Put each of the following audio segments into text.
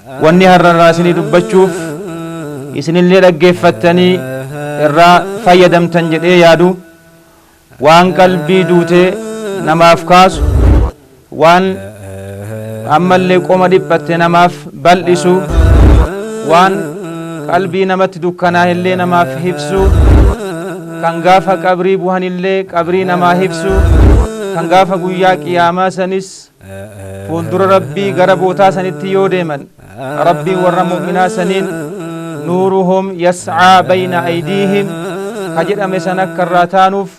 Wanni har'a irraa isinii dubbachuuf isinillee dhaggeeffattanii irraa fayyadamtan jedhee yaadu, waan qalbii duute namaaf kaasu, waan ammallee qoma dhiphatte namaaf bal'isu, waan qalbii namatti dukkanaa'ellee namaaf hibsu, kan gaafa qabrii buhanillee qabrii namaa hibsu, kan gaafa guyyaa qiyaamaa sanis fuuldura Rabbii gara bootaa sanitti yoo deeman Rabbiin warra mu'minaa saniin nuuruhum yas'aa bayna aydiihim ka jedhame san akka irraa taanuuf,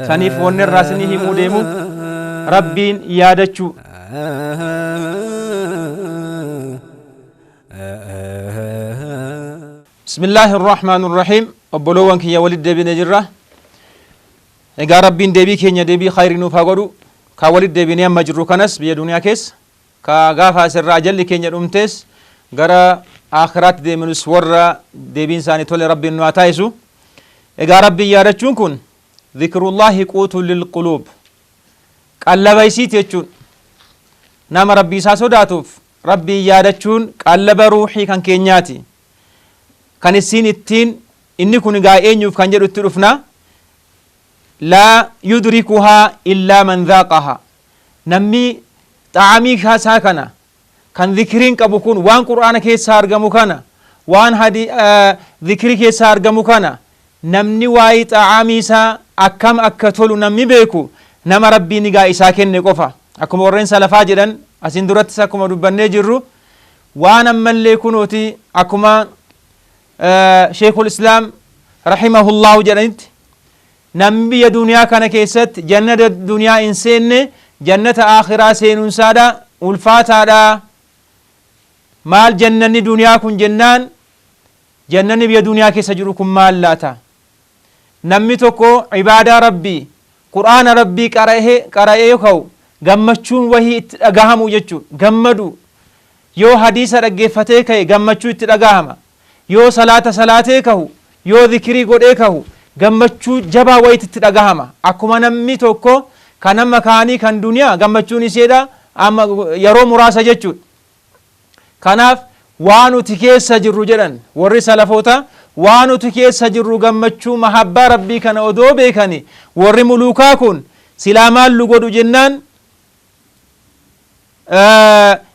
saniif wanni irraa isinii himuu deemu Rabbiin yaadachuu. Bismillaahi Irrahmaan Irrahiim. Obboloowwan kiyya, walitti deebinee jirra. Egaa Rabbiin deebii keenya deebii khayrii nuuf haa godhu. Ka walitti deebinee amma jirru kanas biyya duniyaa keessa, ka gaafa asirraa ajalli keenya dhumtees gara aakhiraatti deeminus, warra deebiin isaanii tole Rabbiin nu haa taasisu. Egaa Rabbiin yaadachuun kun dhikrullaahi quutu lilquluub, qallaba isiiti jechuun. Nama Rabbii isaa sodaatuuf Rabbiin yaadachuun qallaba ruuhii kan keenyaati. Kan isiin ittiin inni kun egaa eenyuuf kan jedhu itti dhufna. Laa yudrikuhaa illaa man dhaaqahaa. Namni xaa'amii isaa kana kan zikriin qabu kun, waan Qur'aana keessaa argamu kana, waan hadi zikrii keessaa argamu kana, namni waa'ee xaa'amii isaa akkam akka tolu namni beeku nama Rabbiin egaa isaa kenne qofa. Akkuma warreen salafaa jedhan, asiin durattis akkuma dubbannee jirru, waan ammallee kunooti akkuma Sheekul Islaam rahimahullahu jedhanitti, namni biyya duniyaa kana keessatti jannata duniyaa hin seenne jannata aakhiraa seenuunsaadha ulfaataadha. Maal jannanni duniyaa kun jennaan, jannanni biyya duniyaa keessa jiru kun maal laata? Namni tokko ibaadaa Rabbii, Qur'aana Rabbii qara'ee ka'u gammachuun wahii itti dhagahamu jechuudha. Gammadu. Yoo hadiisa dhaggeeffatee ka'e gammachuu itti dhagahama. Yoo salaata salaatee kahu, yoo zikirii godhee kahu, gammachuu jabaa wayiitti itti dhagahama. Akkuma namni tokko kan amma kaanii kan duniyaa gammachuun isheedha amma yeroo muraasa jechuudha. Kanaaf waa nuti keessa jirru jedhan warri salafoota, waa nuti keessa jirru gammachuu mahabbaa Rabbii kana odoo beekani warri muluukaa kun silaa maal nu godhu jennaan,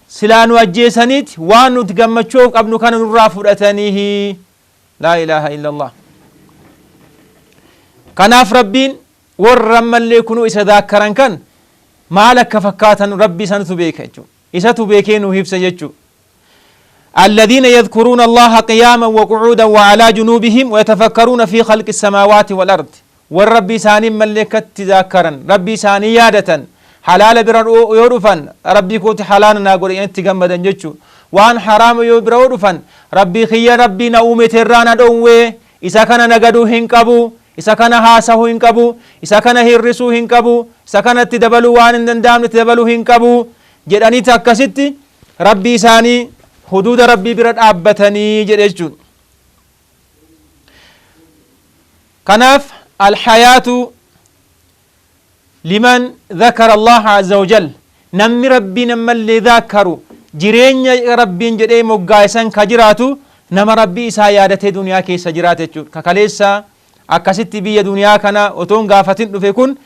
silaa nu ajjeesaniiti waan nuti gammachuu qabnu kana nurraa fudhataniihi. Laa ilaaha illallah. Kanaaf Rabbiin warra ammallee kunuu isa daakkaran kan maal akka fakkaatan Rabbi sanatu beeka jechuudha. Isatu beekee nu ibsa jechuudha. الذين يذكرون الله قياما وقعودا وعلى جنوبهم ويتفكرون في خلق السماوات والأرض. والرب إساني ملكت تذاكرا ربي إساني يادة حلال برا يورفن ربي كوت حلال ناقول إنت جمدا جتشو، وان حرام يبرا يورفن ربي خيا ربي نومي ترانا دوي، إذا كان نقدو هنكبو، إذا كان هاسه هنكبو، إذا كان هرسو هنكبو، إذا كان تدبلو وان دندام تدبلو هنكبو jedhanii akkasitti Rabbii isaanii huduuda Rabbii bira dhaabbatanii jedhe jechuudha. Kanaaf alhayaatu liman dhakara Allah azza wa jal, namni Rabbiin ammallee dhaakkaru jireenya Rabbiin jedhee moggaasan ka jiraatu nama Rabbii isaa yaadatee duniyaa keessa jiraate jechuudha. Ka kaleessa akkasitti biyya duniyaa kana otoo hin gaafatin dhufe kun,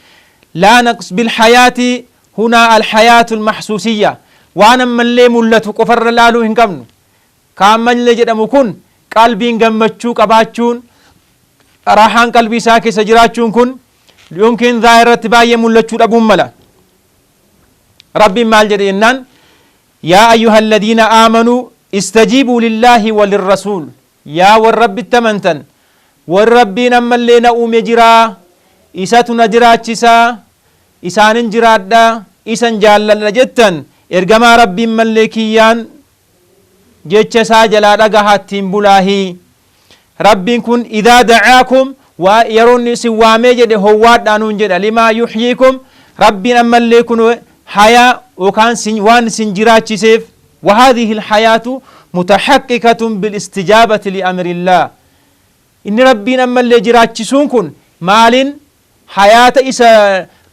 laa naqs bilhayaati hunaa alhayaatu almahsuusiyya, waan ammallee mul'atu qofarra laaluu hin qabnu. Ka ammallee jedhamu kun qalbiin gammachuu qabaachuun, raahaan qalbii isaa keessa jiraachuun kun yookiin zaahirratti baay'ee mul'achuu dhabuun mala. Rabbiin maal jedhe jennaan, yaa ayyuha alladhiina aamanuu istajiibuu lillaahi walirrasuul. Yaa warra Rabbitti amantan, warri Rabbiin ammallee na uume jiraa, isatu na jiraachisaa, isaanin jiraadha, isan jaalladha jettan, ergamaa Rabbiin mallee kiyyaan jecha isaa jalaa dhagahaa ittiin bulaahi. Rabbiin kun idaa dacaakum, waa yeroo inni isin waamee jedhe howwaadhaa nuun jedha. Limaa yuxyiikum, Rabbiin ammallee kun hayaa yookaan waan isin jiraachiseef. وهذه الحياة متحققة بالاستجابة لأمر الله. إن ربين أما اللي جراتشسون كن مالين حياة إسا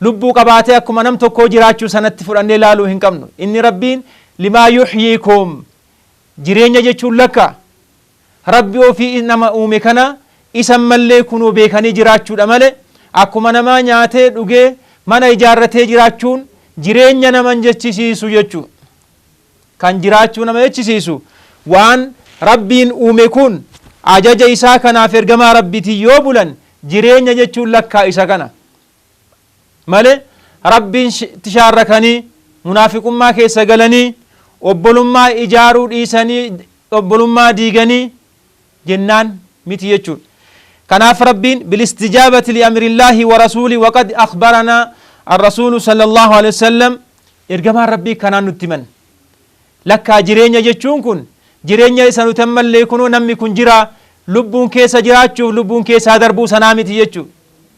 lubbuu qabaatee akkuma nam tokkoo jiraachuu sanatti fudhannee laaluu hin qabnu. Inni Rabbiin limaa yuxyiikum. Jireenya jechuun lakka Rabbi ofii nama uume kana isan mallee kunoo beekanii jiraachuudha male, akkuma namaa nyaatee dhugee mana ijaarratee jiraachuun jireenya nama hin jechisiisu jechuu. Kan jiraachuu nama jechisiisu waan Rabbiin uume kun ajaja isaa kanaaf ergamaa Rabbiitiin yoo bulan, jireenya jechuun lakkaa isa kana male, Rabbiin tishaarrakanii munaafiqummaa keessa galanii, obbolummaa ijaaruu dhiisanii, obbolummaa diiganii jennaan miti jechuudha. Kanaaf Rabbiin bilistijaabati liamrillaahi wa rasuuli, waqad akhbaranaa arrasuulu sallallahu alaihi wasallam, ergamaan Rabbii kanaan nutti himan. Lakkaa jireenya jechuun kun jireenya isa nuti ammallee kunoo namni kun jira, lubbuun keessa jiraachuuf lubbuun keessaa darbuu sanaa miti jechuudha.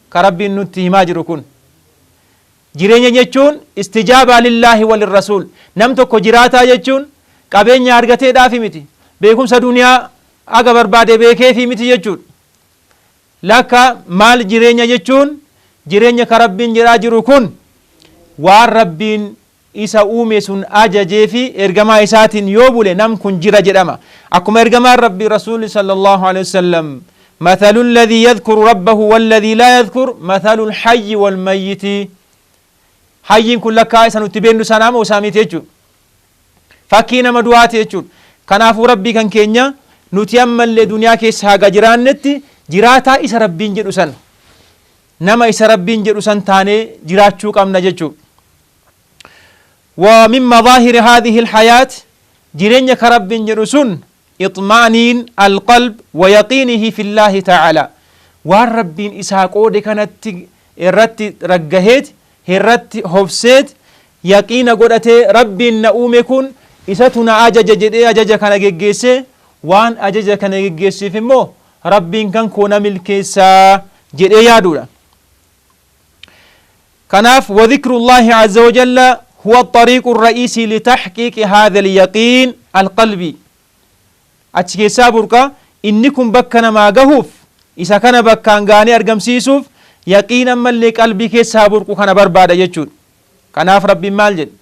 Ka Rabbiin nutti himaa jiru kun. Jireenya jechuun istijaabaa lillaahi walirrasuul. Nam tokko jiraataa jechuun qabeenya argateedhaafi miti. Beekumsa duniyaa haga barbaade beekeefii miti jechuudha. Lakka maal jireenya jechuun? Jireenya ka Rabbiin jedhaa jiru kun waan Rabbiin isa uume sun ajajee fi ergamaa isaatiin yoo bule nam kun jira jedhama. Akkuma ergamaan Rabbii Rasuulli sallallahu alaihi wasallam, mathalu alladhii yadhkuru rabbahu walladhii laa yadhkur mathalu alhayyi walmayyiti. Hayyiin kun lakkaa isa nutti beennu sanaa moo isaa miti jechuudha. Fakkii nama du'aati jechuudha. Kanaafuu Rabbii kan keenya nuti ammallee duniyaa keessa haga jiraannetti jiraataa isa Rabbiin jedhu san, nama isa Rabbiin jedhu san taanee jiraachuu qabna jechuudha. Wa min madaahiri haadhihi alhayaat, jireenya ka Rabbiin jedhu sun, ixmaaniin alqalb wa yaqiinihi fillaahi ta'ala, waan Rabbiin isaa qoode kanatti irratti raggaheet, irratti hobseet, yaqiina godhatee, Rabbiin na uume kun isatu na ajaja jedhee ajaja kana geggeessee, waan ajaja kana geggeessuuf immoo Rabbiin kan koo na milkeessaa jedhee yaaduudha. Kanaaf wadhikrullaahi azza wa jalla huwa axxariiqu arra'iisii litaxqiiqi haadha alyaqiin alqalbii. Achi keessaa burqa inni kun bakka namaa gahuuf, isa kana bakkaan gaanee argamsiisuuf yaqiin ammallee qalbii keessaa burqu kana barbaada jechuudha. Kanaaf Rabbiin maal jedhe?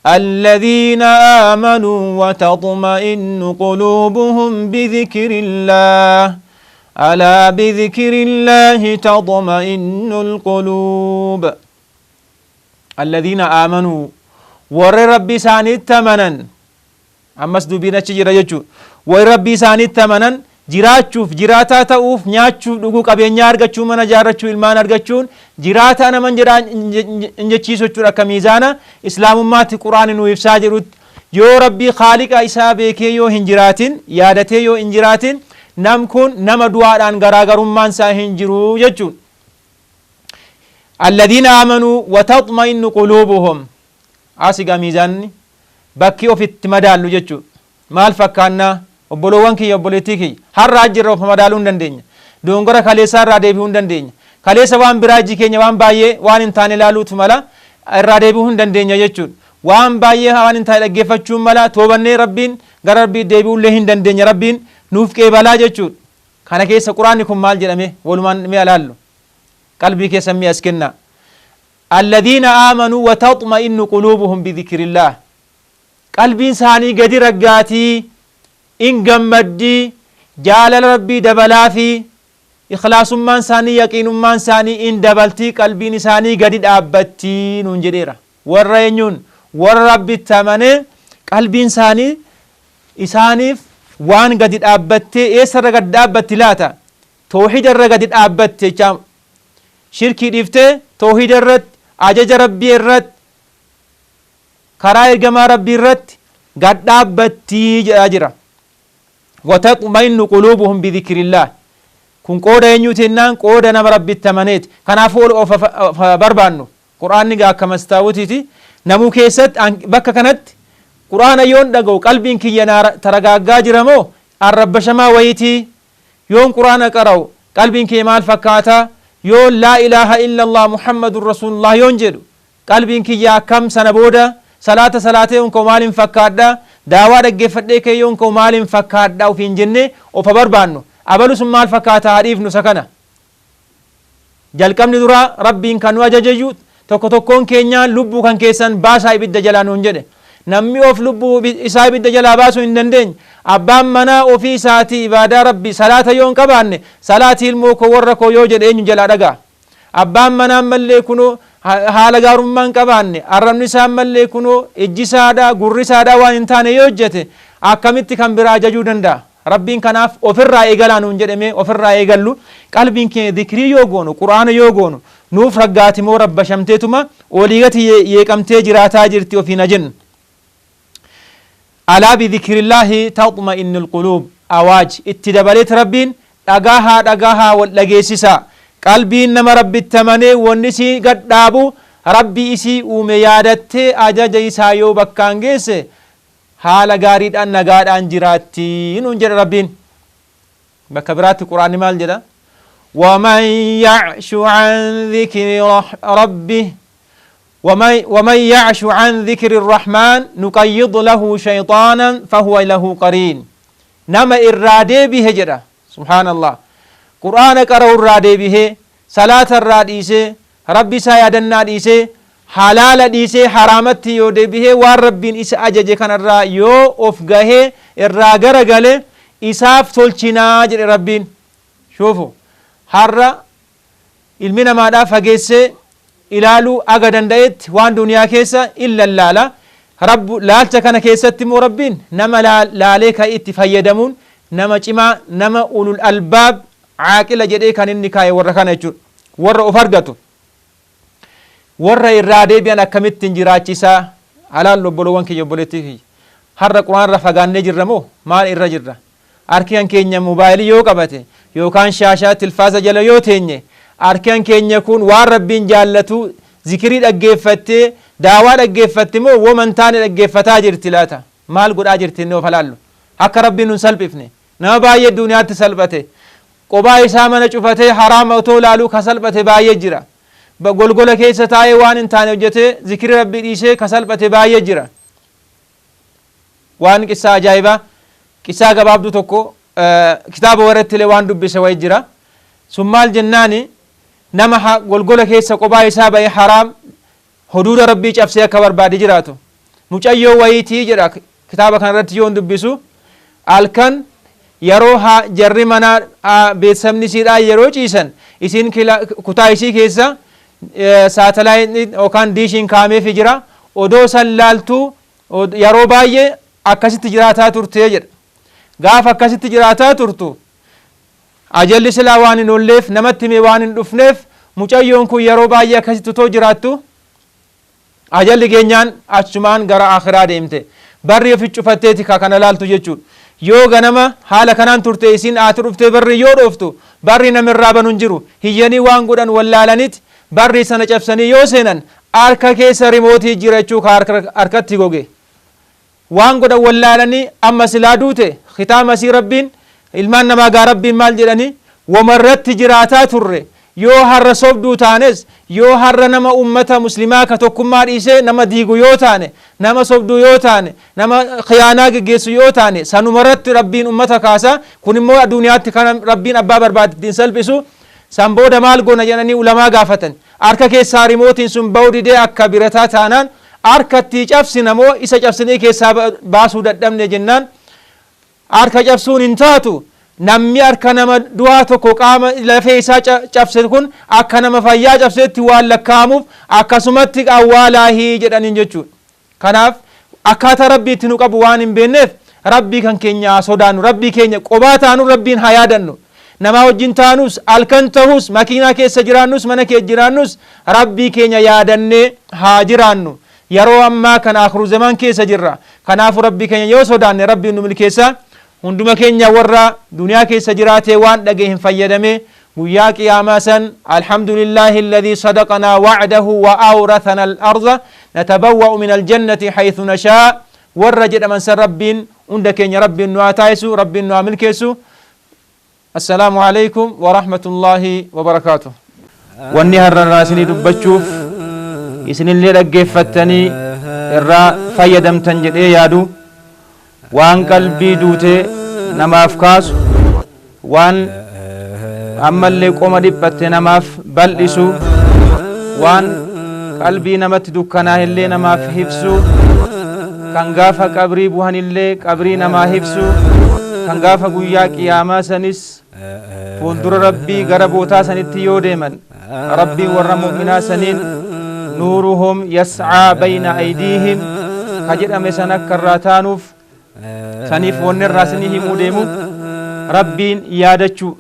Alladhiina aamanuu wataxma'innu quluubuhum bidhikrillaah, alaa bidhikrillaahi taxma'innul quluub. Alladhiina aamanuu, warri Rabbi isaaniitti amanan, ammas dubbiin achi jira jechuudha. Warri Rabbii isaaniitti amanan jiraachuuf, jiraataa ta'uuf, nyaachuuf, dhuguu, qabeenyaa argachuu, mana ijaarrachuu, ilmaan argachuun jiraataa nama hin jechiisu jechuudha. Akka miizaana islaamummaatti Quraani nu ibsaa jirutti, yoo Rabbii Khaaliqa isaa beekee yoo hin jiraatin, yaadatee yoo hin jiraatin, nam kun nama du'aadhaan garaagarummaan isaa hin jiru jechuudha. Alladhiina aamanuu wa taxma'innu quluubuhum, asi gaa miizaanni bakki of itti madaallu jechuudha. Maal fakkaannaa? Obboloowwan kiyya, obboleettii kiyya, har'a jirra of madaaluu hin dandeenya. Dogongora kaleessaa irraa deebi'uu hin dandeenya. Kaleessa waan biraa ijji keenya waan baay'ee waan hin taane ilaaluutu mala, irraa deebi'uu hin dandeenya jechuudha. Waan baay'ee waan hin taane dhaggeeffachuun mala, toobannee Rabbiin gara Rabbii deebi'uullee hin dandeenya, Rabbiin nuuf qeebalaa jechuudha. Kana keessa Quraanni kun maal jedhame walumaan mi'a laallu. Qalbii keessan mi'a as kennaa. Alladhiina aamanuu wa taxma'innu quluubuhum bidhikrillaah. Qalbiin isaanii gadi raggaatii, in gammaddii, jaalala Rabbii dabalaafii, ikhlaasummaan isaanii, yaqiinummaan isaanii in dabaltii, qalbiin isaanii gadi dhaabbattii nuun jedheera. Warra eenyuun? Warra Rabbitti amanee qalbiin isaanii isaaniif waan gadi dhaabbattee, eessarra gadi dhaabbatti laata? Toohida irra gadi dhaabbatti jechaa, shirkii dhiiftee toohida irratti, ajaja Rabbii irratti, karaa ergamaa Rabbii irratti gad dhaabbattii jedhaa jira. Wataxma'innu quluubuhum bidhikrillaah. Kun qooda eenyuuti jennaan, qooda nama Rabbitti amaneeti. Kanaafuu ol of barbaannu. Qur'aanni gaa akka mastaawutiiti. Namuu keessatti bakka kanatti Qur'aana yoon dhaga'u qalbiin kiyya naa taragaaggaa jira moo arrabbashamaa wayiitii? Yoon Qur'aana qara'u qalbiin kiyya maal fakkaata? Yoon laa ilaaha illallah Muhammadun rasuulullah yoon jedhu qalbiin kiyya akkam? Sana booda salaata salaatee yoon ka'u maalin fakkaadha? Daawaa dhaggeeffadhee ka'ee yoon ka'u maalin fakkaadha ofiin jennee of haa barbaannu. Abalu sun maal fakkaata haa dhiifnu isa kana. Jalqabni duraa Rabbiin kan nu ajajeyyu tokko tokkoon keenyaa lubbuu kan keessan baasaa ibidda jalaa nuun jedhe. Namni of lubbuu isaa ibidda jalaa baasuu hin dandeenye, abbaan manaa ofii isaatii ibaadaa Rabbii salaata yoo hin qabaanne, salaatii ilmoo koo warra koo yoo jedhe eenyu jalaa dhaga'a? Abbaan manaa ammallee kunoo haala gaarummaa hin qabaanne, arrabni isaa ammallee kunoo ijji isaadhaa gurri isaadhaa waan hin taane yoo hojjete akkamitti kan biraa ajajuu danda'a? Rabbiin kanaaf ofirraa eegalaa nuun jedhe. Mee ofirraa eegallu. Qalbiin keenya zikrii yoo goonu, qur'aana yoo goonu nuuf raggaati moo rabbashamteetuma olii gati yeeqamtee jiraataa jirti ofiin haa jennu. Alaa bidhikrillaahi taxma'innul quluub. Awaaj itti dabaleet Rabbiin dhagahaa dhagahaa wal dhageessisaa, qalbiin nama Rabbitti amanee wanni isii gad dhaabu Rabbii isii uume yaadattee ajaja isaa yoo bakkaan geesse haala gaariidhaan nagaadhaan jiraatti nuun jedha Rabbiin. Bakka biraatti Qur'aanni maal jedha? Waman ya'shu an dhikri rabbih ومن يعش عن ذكر الرحمن نقيض له شيطانا فهو له قرين. Nama irraa deebihe jedha. Subhaanallah, Qur'aana qara'u irraa deebihee, salaata irraa dhiisee, Rabbi isaa yaadannaa dhiisee, halaala dhiisee haraamatti yoo deebihee, waan Rabbiin isa ajaje kanarraa yoo of gahee irraa gara gale, isaaf tolchinaa jedhe Rabbiin. Shuufu, har'a ilmi namaadhaa fageessee ilaaluu aga danda'etti waan duniyaa keessa in lallaala. Rabbu laalcha kana keessatti immoo Rabbiin nama laalee ka'e itti fayyadamuun nama cimaa, nama ulul albaab, caaqila jedhee kan inni kaa'e warra kana jechuudha. Warra of argatu. Warra irraa deebi'an akkamittiin jiraachisaa? Halaal obboloowwan kiyya, obboleettii kiyya, har'a Quraan irra fagaannee jirra moo maal irra jirra? Harki kan keenya mobaayilii yoo qabate yookaan shaashaa tilfaasa jala yoo teenye, harki kan keenya kun waan Rabbiin jaallatu zikirii dhaggeeffattee, daawaa dhaggeeffatte moo woman taane dhaggeeffataa jirti laata? Maal godhaa jirti inni of halaallu? Akka Rabbiin nun salphifne. Nama baay'ee duniyaatti salphate, qobaa isaa mana cufatee haraama otoo laaluu ka salphate baay'ee jira. Golgola keessa taa'ee waan hin taane hojjetee zikirii Rabbii dhiisee ka salphate baay'ee jira. Waan qissaa ajaa'ibaa, qissaa gabaabduu tokko kitaaba warratti illee waan dubbise wayi jira. Sun maal jennaani, nama golgola keessa qobaa isaa ba'ee haraam huduuda Rabbii cabsee akka barbaade jiraatu, mucayyoo wayiitii jedha kitaaba kanarratti yoon dubbisu. Halkan yeroo jarri manaa beeksifni isiidhaa yeroo ciisan, isiin kutaa isii keessa saatalaayitiin yookaan diishiin kaa'ameefii jira. Odoo san laaltuu yeroo baay'ee akkasitti jiraataa turtee jedha. Gaafa akkasitti jiraataa turtu, ajalli silaa waan hin oolleef, namatti himee waan hin dhufneef, mucayyoon kun yeroo baay'ee akkasitti otoo jiraattu ajalli geenyaan achumaan gara akhiraa deemte. Barri ofi cufatteeti ka kana laaltu jechuudha. Yoo ganama haala kanaan turte, isiin haati dhuftee barri yoo dhooftu, barri namirraa banu hin jiru. Hiyyanii waan godhan wallaalanitti barri sana cabsanii yoo seenan, harka keessa rimootii jira jechuu, ka harkatti goge. Waan godhan wallaalanii amma silaa duute kitaama sii Rabbiin ilmaan namaa gaa Rabbiin maal jedhanii womarratti jiraataa turre? Yoo har'a sobduu taanes, yoo har'a nama ummata muslimaa ka tokkummaa dhiisee nama diigu yoo taane, nama sobduu yoo taane, nama khiyaanaa geggeessu yoo taane, sanumarratti Rabbiin ummata kaasa. Kun immoo addunyaatti kana Rabbiin abbaa barbaade ittiin salphisu. San booda maal goona jedhanii ulamaa gaafatan. Harka keessaa rimootiin sun ba'uu didee akka birataa taanaan, harkatti cabsina moo isa cabsinee keessaa baasuu dadhabne jennaan, harka cabsuun hin taatu, namni harka nama du'aa tokko qaama lafee isaa cabse kun akka nama fayyaa cabseetti waan lakkaa'amuuf akkasumatti awwaalaahii jedhaniin jechuudha. Kanaaf akkaataa Rabbii itti nu qabu waan hin beekneef, Rabbii kan keenya haa sodaannu. Rabbii keenya qobaa taanu Rabbiin haa yaadannu. Namaa wajjin taanus, halkan tahus, makiinaa keessa jiraannus, mana keessa jiraannus, Rabbii keenya yaadannee haa jiraannu. Yeroo ammaa kana akhiru zaman keessa jirra. Kanaafuu Rabbii keenya yoo sodaanne Rabbiin nu milkeessa. Hunduma keenya warra duniyaa keessa jiraatee waan dhagee hin fayyadame, guyyaa qiyaamaa san الحمد لله الذي صدقنا وعده وأورثنا الأرض نتبوأ من الجنة حيث نشاء warra jedhaman san Rabbiin hunda keenya Rabbiin nu haa taasisu, Rabbiin nu haa milkeessu. السلام عليكم ورحمة الله وبركاته. Wanni har'a irraa isinii dubbachuuf isinillee dhaggeeffattanii irraa fayyadamtan jedhee yaadu, waan qalbii duutee namaaf kaasu, waan ammallee qoma dhiphatte namaaf bal'isu, waan qalbii namatti dukkanaa illee namaaf ibsu. Kan gaafa qabrii buhanillee qabrii namaa hibsu, kan gaafa guyyaa qiyaamaa sanis fuuldura Rabbii gara bootaa sanitti yoo deeman Rabbiin warra mu'minaa saniin nuuruhum yas'aa bayna aydiihim ka jedhame san akka irraa taanuuf, saniif wanni irraa isinii himuu deemu Rabbiin yaadachuu.